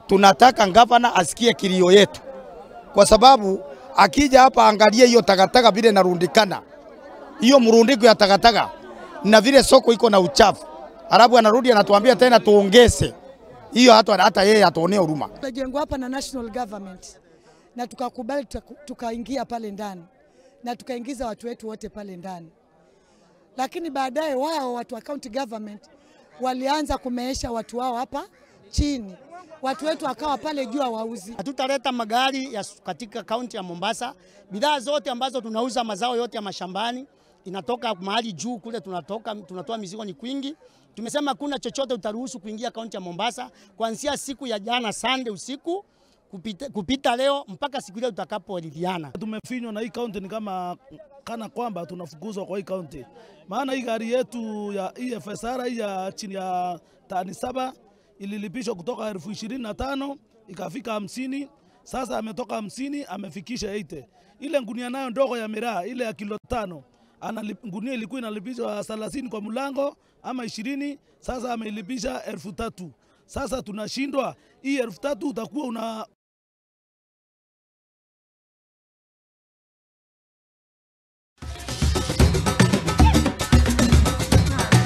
Tunataka gavana asikie kilio yetu, kwa sababu akija hapa angalie hiyo takataka vile narundikana, hiyo mrundiko ya takataka na vile soko iko na uchafu, alafu anarudi anatuambia tena tuongeze hiyo, hata yeye atuonee huruma. Tumejengwa hapa na national government na tukakubali, tukaingia pale ndani na tukaingiza watu wetu wote pale ndani, lakini baadaye wao watu wa county government walianza kumeesha watu wao hapa chini, watu wetu wakawa pale juu hawauzi. Hatutaleta magari ya katika kaunti ya Mombasa. Bidhaa zote ambazo tunauza, mazao yote ya mashambani inatoka mahali juu kule, tunatoa mizigo ni kwingi. Tumesema kuna chochote utaruhusu kuingia kaunti ya Mombasa kuanzia siku ya jana Sunday usiku kupita leo mpaka siku ile tutakaporidhiana. Tumefinywa na hii kaunti, ni kama kana kwamba tunafukuzwa kwa hii kaunti. Maana hii gari yetu ya EFSR hii ya chini ya tani 7 ililipishwa kutoka 25,000 ikafika 50. Sasa ametoka 50 amefikisha 80. Ile ngunia nayo ndogo ya miraa ile ya kilo 5, ngunia ilikuwa inalipishwa 30 kwa mlango ama 20, sasa ameilipisha 3,000. Sasa tunashindwa hii 3,000 utakuwa